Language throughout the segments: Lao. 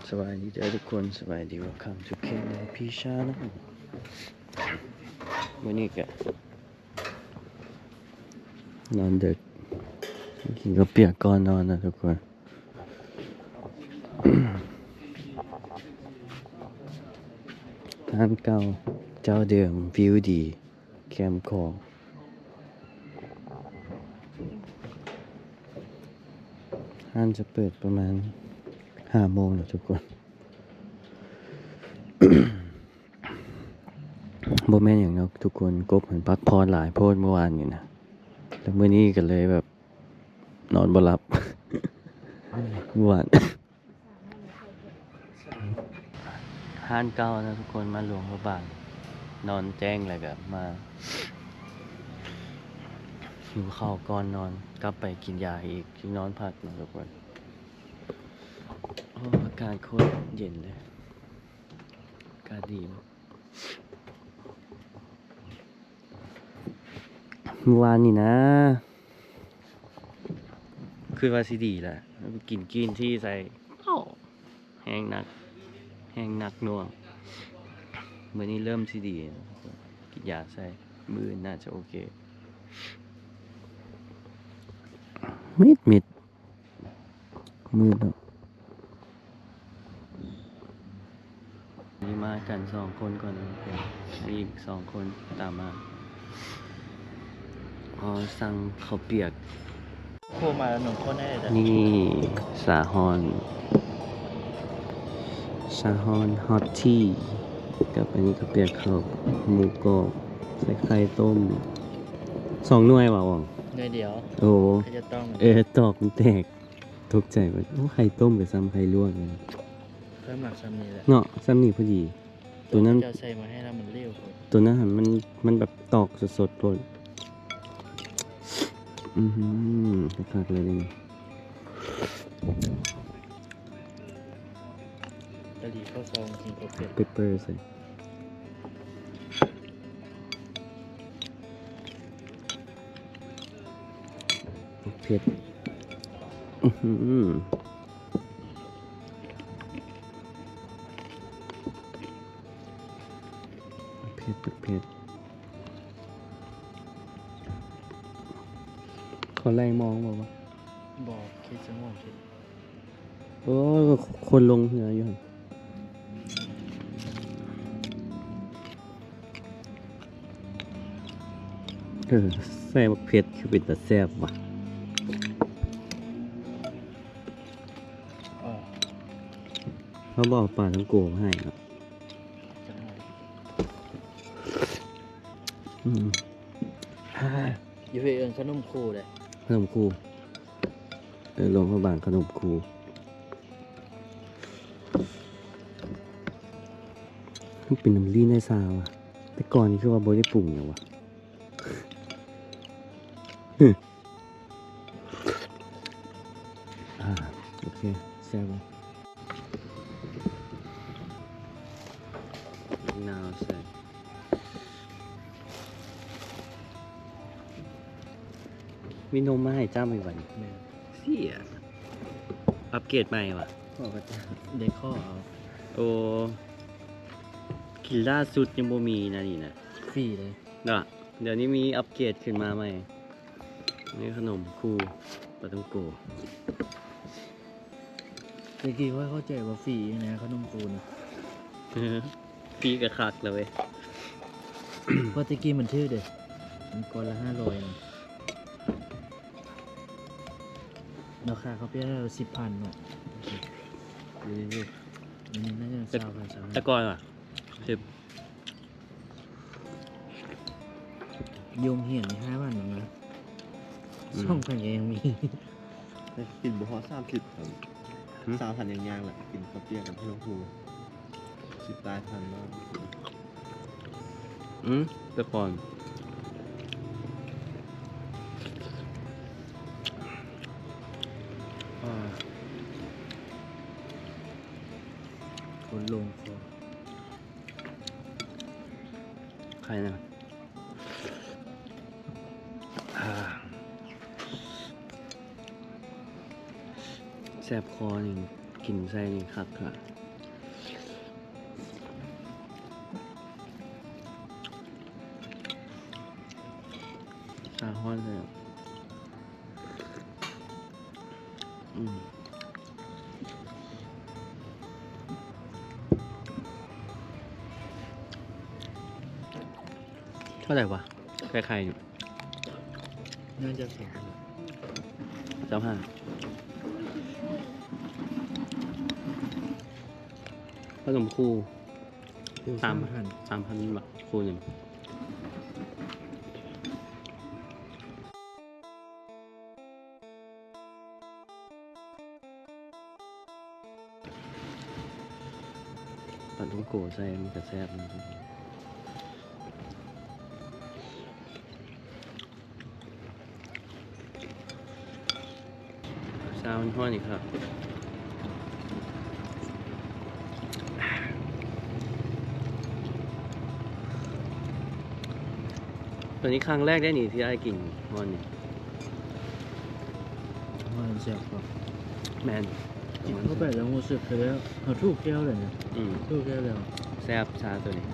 ສະບາຍດີເດີທຸກຄົນ ສະບາຍດີ Welcome to K N P Channel. ມື້ນີ້ກະນອນເດິກ ກິນເຂົ້າປຽກກ່ອນນອນນະທຸກຄົນ. ຮ້ານເກົ່າເຈົ້າເດີມ ວິວດີ ແຄມຂອງ. ຮ້ານຈະເປີດປະມານຫ້າໂມງແລ້ວທຸກຄົນ. ບໍ່ແມ່ນຫຍັງດອກທຸກຄົນ ກົບມັນພັກຜ່ອນຫຼາຍໂພດມື້ວານນີ້ນະ ແລ້ວມື້ນີ້ກໍເລີຍແບບນອນບໍ່ຫຼັບ ມື້ວານ. ຮ້ານເກົ່ານະທຸກຄົນ ມາຫຼວງພະບາງ ນອນແຈ້ງແລ້ວກໍມາຫິວເຂົ້າກ່ອນນອນ ກັບໄປກິນຢາອີກ ຊິນອນພັກນະທຸກຄົນ. ໂອ້ ອາກາດໂຄດເຢັນເລີຍ ອາກາດດີ. ມື້ວານນີ້ນະ ຄິດວ່າຊິດີແລ້ວ ກິນກຣີນທີໃສ່ ໂອ້ ແຮງໜັກ ແຮງໜັກໜ່ວງ. ມື້ນີ້ເລີ່ມຊິດີ ກິນຢາໃສ່ ມື້ອື່ນໜ້າຈະໂອເຄ. ມິດໆ ມືດເນາະ. ນີ້ມາກັນສອງຄົນກ່ອນ ອີກສອງຄົນຕາມມາ. ອໍ ສັ່ງເຂົ້າປຽກ ໂຄມາແລ້ວໜຶ່ງຄົນໃຫ້ເດີ. ນີ້ສາຮອນ ສາຮອນຮອດທີ ກັບອັນນີ້ເຂົ້າປຽກ ເຂົ້າໝູກອບ ໃສ່ໄຂ່ຕົ້ມ ສອງໜ່ວຍຫວາ ອອງ? ໜ່ວຍດຽວ. ໂອ້ ໄຂ່ຈະຕ້ອງ ເອີ ຕອກມັນແຕກ. ຕົກໃຈເບິດ. ໂອ້ ໄຂ່ຕົ້ມກໍສ່ຳໄຂ່ລວກເລີຍ. ຂ້ອຍມັກສ່ຳນີ້ແຫຼະ ເນາະ ສ່ຳນີ້ພໍດີ. ໂຕນັ້ນ ເຈົ້າໃສ່ມາໃຫ້ແລ້ວມັນເຫຼວໂພດ. ໂຕນັ້ນຫັ້ນມັນ ມັນແບບຕອກສົດໆໂພດ. ອື ຄັກໆເລີຍນີ້. ກະຫຼີ່ເຂົ້າຊອງກິນເຂົ້າເປັດ ເປັບເປີໃສ່. ເຜັດ ອື ເຜັດ ເຜັດ ເຜັດ. ເຂົາໄລ່ມອງບໍ່ວະ? ບໍ່ ຄິດສະໝອງຄິດ. ໂອ້ຍ ຄົນລົງເຮືອຢູ່ຫັ້ນ. ເອີ ໃສ່ບັກເຜັດຄືເປັນຕາແຊບຫວະ. ເຮົາບໍ່ເອົາປາທັງໂກມາໃຫ້ເນາະ. ອືມ ຢູ່ພີ້ເອີ້ນຂະໜົມຄູເດ້. ຂະໜົມຄູ. ເອີ ຫຼວງພະບາງຂະໜົມຄູ. ມັນເປັນນ້ຳລີ້ນໄດ້ຊາວະ. ແຕ່ກ່ອນນີ້ຄືວ່າບໍ່ໄດ້ປຸງຫຍັງວະ. ອ່າ ໂອເຄ ແຊບເລີຍ. ນາວແຊບ. ມີນົມມາໃຫ້ຈ້ຳອີກບັດນີ້. ແມ່ນ. ເສຍ ອັບເກຣດໃໝ່ຫວາ? ຂໍກະຈ້າ ໄດ້ຂໍເອົາ. ໂອ້ ກິນລ່າສຸດຍັງບໍ່ມີນະນີ້ນະ. ຟຣີເລີຍເນາະ. ດຽວນີ້ມີອັບເກຣດຂຶ້ນມາໃໝ່. ນີ້ຂະໜົມຄູ ປາຕ້ອງໂກ. ແຕ່ກີ້ຂ້ອຍເຂົ້າໃຈວ່າຟຣີນະ ຂະໜົມຄູນີ້. ຟຣີກະຄັກແລ້ວເວີຍ. ເພາະແຕ່ກີ້ມັນຖືກເດ້ ມັນກ້ອນລະຫ້າຮ້ອຍນະ. ລາຄາເຂົ້າປຽກລະສິບພັນເນາະ. ນີ້ ນີ້ໜ້າຈະຊາວພັນ ຊາວພັນ. ແຕ່ກ່ອນຫວາ? ສິບ. ຢູ່ໂຮງຮຽນນີ້ຫ້າພັນນະ ອືມ ສອງພັນກໍຍັງມີ. ແຕ່ກິນບໍ່ຮອດສາມສິບພັນ ຫືມ ຊາວພັນຍັງຍາກແຫຼະ ກິນເຂົ້າປຽກກັບເພື່ອນຄູ ສິບປາຍພັນເນາະ. ອືມ ແຕ່ກ່ອນ ອ່າ ຄົນລົງຄົນ ໃຄນະ ອ່າ ແສບຄໍນີ້ ກິນໃສ່ນີ້ຄັກຂະໜາດ. ຊາຮ້ອນແທ້. ອືມ ເທົ່າໃດວະ? ໄຂ່ໆ ນີ້ ໜ້າຈະສອງພັນ ຊາວຫ້າ ຂະໜົມຄູ່ ສາມພັນ ສາມພັນບາດ ຄູ່ໜຶ່ງ. ປາທ່ອງໂກໃສ່ມັນກະແຊບນະ. ຊາຮ້ອນອີກແລ້ວ. ໂຕນີ້ຄັ້ງແລກເດ້ນີ້ທີ່ອ້າຍກິນຮ້ອນນີ້. ມັນແຊບບໍ່? ແມ່ນ ກິນເຂົ້າໄປແລ້ວຮູ້ສຶກຄືແບບເຮົາຖືກແກ້ວເລີຍນະ. ອືມ ຖືກແກ້ວແລ້ວ ແຊບຊາໂຕນີ້.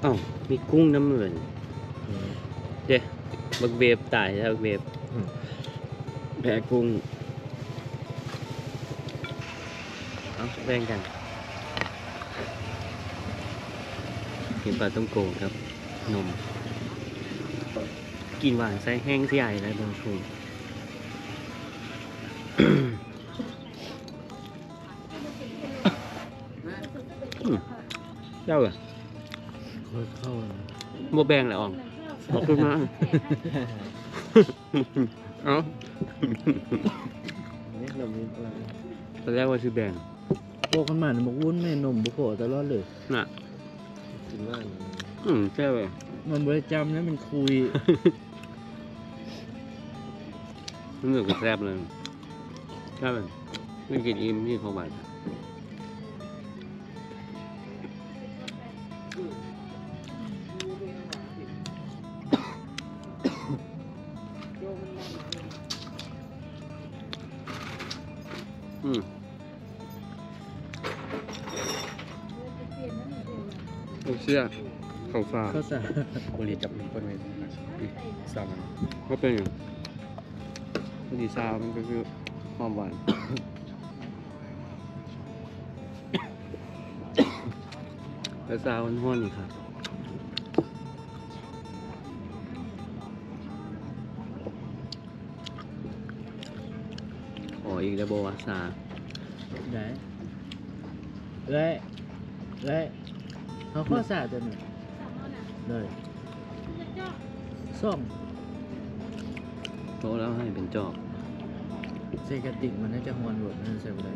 ອ້າວ ມີກຸ້ງນຳເລີຍ. ອືມ ເດ້ ບັກເວບຕາຍແລ້ວ ບັກເວບ. ອືມ ແພ້ກຸ້ງ. ເອົາ ແບ່ງກັນ ກິນປາທ່ອງໂກກັບນົມ. ກິນຫວານໃສ່ແຮງຊິໄອແລ້ວເບິ່ງຊຸມ. ອືມ ແຊບເລີຍ. ບໍ່ແບ່ງແລ້ວອອງ ບໍ່ຂຶ້ນມາ. ເອົ້າ ຕອນແລກວ່າຊິແບ່ງ. ບອກຄັນມານີ້ ໝາກວຸ້ນແມ່ນົມບໍ່ພໍຕະຫຼອດເລີຍນະ. ກິນຫວານ ອືມ ແຊບເລີຍ. ມັນບໍ່ໄດ້ຈ້ຳນະ ມັນຂຸຍ. ມັນກະແຊບເລີຍ ແຊບເລີຍ. ໄດ້ກິນອີ່ມ ມີຂອງຫວານ. ອືມ ເອົາເຊຍ ເຂົ້າສາ ເຂົ້າສາ ບໍລິຈັບເປັນຄົນເວນ ອືມ ສາມອັນ ບໍ່ເປັນຫຍັງ. ພໍດີຊາມັນກະຄືຄວາມຫວານ. ແລ້ວຊາຮ້ອນໆນີ້ຄັກ. ຂໍອີກໄດ້ບໍ່ວະຊາ? ໄດ້ ເອື້ອຍ ເອື້ອຍ ເຮົາຂໍຊາໂຕໜຶ່ງ. ໂດຍ ສອງ ໂຕແລ້ວໃຫ້ເປັນຈອກ. ໃສ່ກະຕິກມັນໜ້າຈະຮ້ອນໂພດ ມັນໃສ່ບໍ່ໄດ້.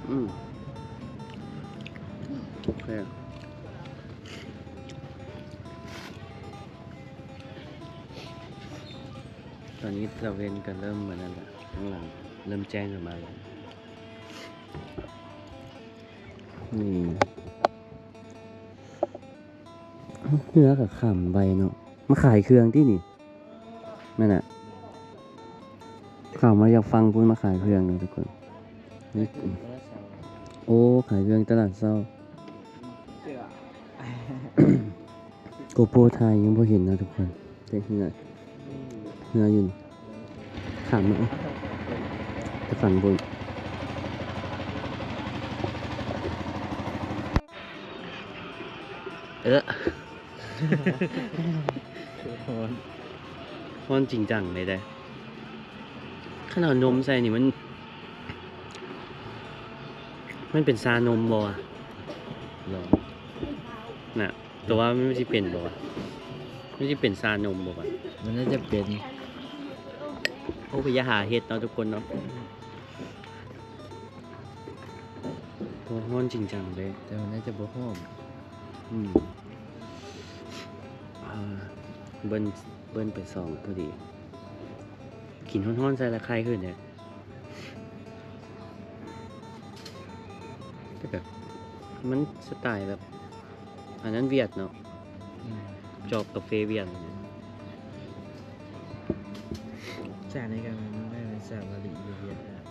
ອືມ ໂອເຄ. ຕອນນີ້ຕາເວັນກະເລີ່ມອັນນັ້ນລະ ຂ້າງຫຼັງເລີ່ມແຈ້ງຂຶ້ນມາແລ້ວ. ນີ້ ເຮືອກະຂ້າມໄວເນາະ. ມາຂາຍເຄື່ອງຕິນີ້. ແມ່ນແຫຼະ ຂ້າມມາຈາກຝັ່ງພຸ້ນມາຂາຍເຄື່ອງເນາະທຸກຄົນ. ໂອ້ ຂາຍເຄື່ອງຕະຫຼາດເຊົ້າ. ໂກໂປຖ່າຍຍັງບໍ່ເຫັນເນາະທຸກຄົນ ແຕ່ເຮືອ ເຮືອຢູ່ນີ້ ຂ້າມມາ ແຕ່ຝັ່ງພຸ້ນ. ເອີ ຮ້ອນ ຮ້ອນຈິງຈັງເລີຍເດ້. ຄັນເອົານົມໃສ່ນີ້ມັນ ມັນເປັນຊານົມບໍ່ວະ? ລອງ ນະ ໂຕວ່າມັນຊິເປັນບໍ່ວະ? ມັນຊິເປັນຊານົມບໍ່ວະ? ມັນໜ້າຈະເປັນ. ໂອ້ ໄປຢ່າຫາເຮັດເນາະທຸກຄົນເນາະ. ໂຕຮ້ອນຈິງຈັງເດ້ ແຕ່ມັນໜ້າຈະບໍ່ຫອມ. ອືມ ເອີ ເບິ່ນ ເບິ່ນໄປສອງພໍດີ. ກິນຮ້ອນໆໃສ່ລະໄຄຂຶ້ນເດ້. ແຕ່ກະ ມັນສະໄຕແບບ ອັນນັ້ນຫວຽດເນາະ. ອືມ ຈອກກາເຟຫວຽດ. ສາໃນການໄດ້ເປັນສາວມະລິຢູ່ວຽດນາມ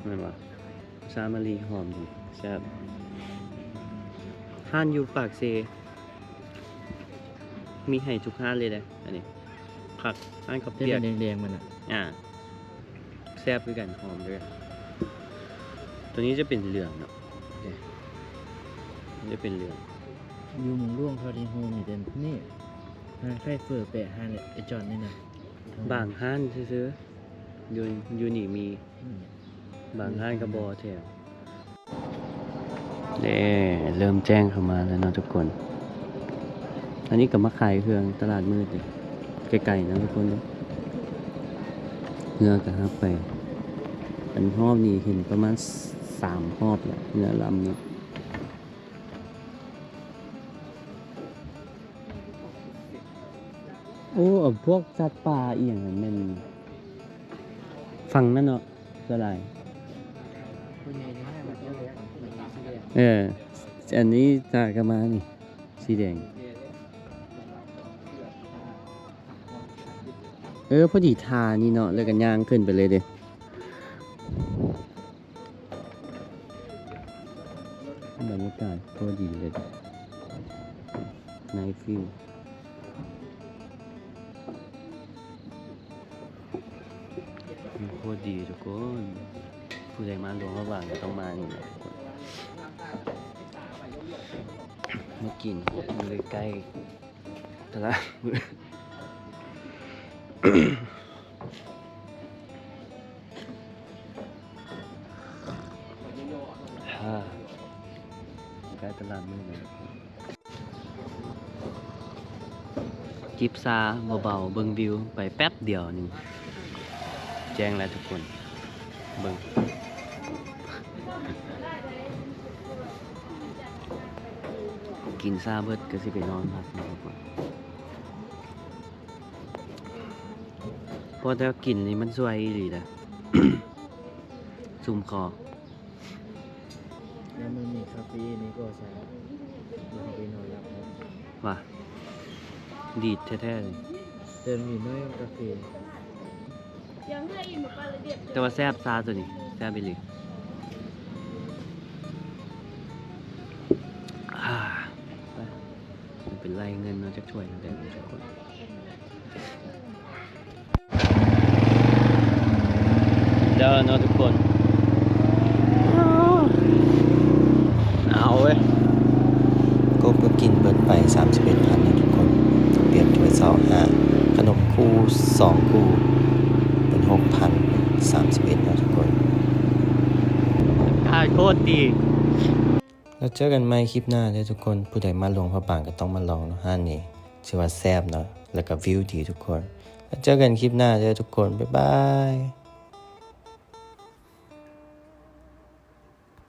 ແມ່ນບໍ່? ສາມະລິຫອມດີ ແຊບ. ຮ້ານຢູ່ປາກເຊ ມີໃຫ້ທຸກຮ້ານເລີຍເດ້ ອັນນີ້ ຜັກ ຮ້ານເຂົ້າປຽກ ເປັນແດງໆມັນນະ ອ່າ ແຊບຄືກັນ ຫອມຄືກັນ. ຕົວນີ້ຈະເປັນເຫຼືອງເນາະ ຈະເປັນເຫຼືອງ ຢູ່ເມືອງຫຼວງເທົ່າທີ່ຮູ້ມີແຕ່ນີ້ ຮ້ານຂາຍເຝີແປະ ຮ້ານໄອ້ຈອນນີ້ນະ ບາງຮ້ານຊື່ໆ ຢູ່ ຢູ່ນີ້ມີ ອືມ ບາງຮ້ານກໍບໍ່ແຖມ. ເດ້ ເລີ່ມແຈ້ງເຂົ້າມາແລ້ວເນາະທຸກຄົນ. ອັນນີ້ກໍມາຂາຍເຄື່ອງຕະຫຼາດມືດເດ້ ໄກໆເນາະທຸກຄົນເດ້. ເຮືອກໍຮັບໄປ ອັນຮອບນີ້ເຫັນປະມານສາມຮອບແລ້ວ ເຮືອລຳນີ້. ໂອ້ ພວກສັດປ່າອີ່ຫຍັງຫັ້ນແມ່ນຝັ່ງນັ້ນເນາະ ສ່ວນຫຼາຍ. ເອີ ອັນນີ້ຕາກະມານີ້ ສີແດງ. ເອີ ພໍດີທ່ານີ້ເນາະ ແລ້ວກໍຍ່າງຂຶ້ນໄປເລີຍເດ້. ບັນຍາກາດໂຄດດີເລີຍ ໄນຟ໌ວິວ ໂຄດດີທຸກຄົນ. ຜູ້ໃດມາຫຼວງພະບາງກໍຕ້ອງມານີ້ແຫຼະ ມາກິນ ຢູ່ໃກ້ໆ ຕະຫຼາດ ໃກ້ຕະຫຼາດມື້ນີ້ ຈິບຊາເບົາໆ ເບິ່ງວິວໄປແປັບດຽວໜຶ່ງ ແຈ້ງແລ້ວທຸກຄົນ. ເບິ່ງ ກິນຊາເບິດກໍຊິໄປນອນພັກເນາະທຸກຄົນ. ເພາະແຕ່ວ່າກິນນີ້ມັນຊ່ວຍອີ່ຫຼີເດ້ ຊຸ່ມຄໍ. ແລ້ວມັນມີຄາເຟອີນອີກກໍຊະ ເຮົາໄປນອນຫຼັບເນາະ ວ່າ ດີດແທ້ໆເລີຍ ແຕ່ມີນ້ອຍກວ່າກາເຟ. ແຕ່ວ່າແຊບຊາຕົວນີ້ ແຊບອີ່ຫຼີ. ອາ ໄປ ໄປໄລ່ເງິນເນາະ ຈັກຖ້ວຍແຕ່ລະຄົນ. ແລ້ວເນາະທຸກຄົນ ໜາວເວີຍ. ກົບກໍກິນເບິດໄປສາມສິບເອັດພັນເນາະທຸກຄົນ ເປີກຖ້ວຍຊາວຫ້າ ຂະໜົມຄູ່ສອງຄູ່ເປັນຫົກພັນ ສາມສິບເອັດເນາະທຸກຄົນ ຂາຍໂຄດດີ. ແລ້ວເຈີກັນໃໝ່ຄລິບໜ້າເດີທຸກຄົນ. ຜູ້ໃດມາຫຼວງພະບາງກໍຕ້ອງມາລອງເນາະ ຮ້ານນີ້ ຖືວ່າແຊບເນາະ ແລ້ວກໍວິວດີທຸກຄົນ. ແລ້ວເຈີກັນຄລິບໜ້າເດີທຸກຄົນ ບາຍບາຍ.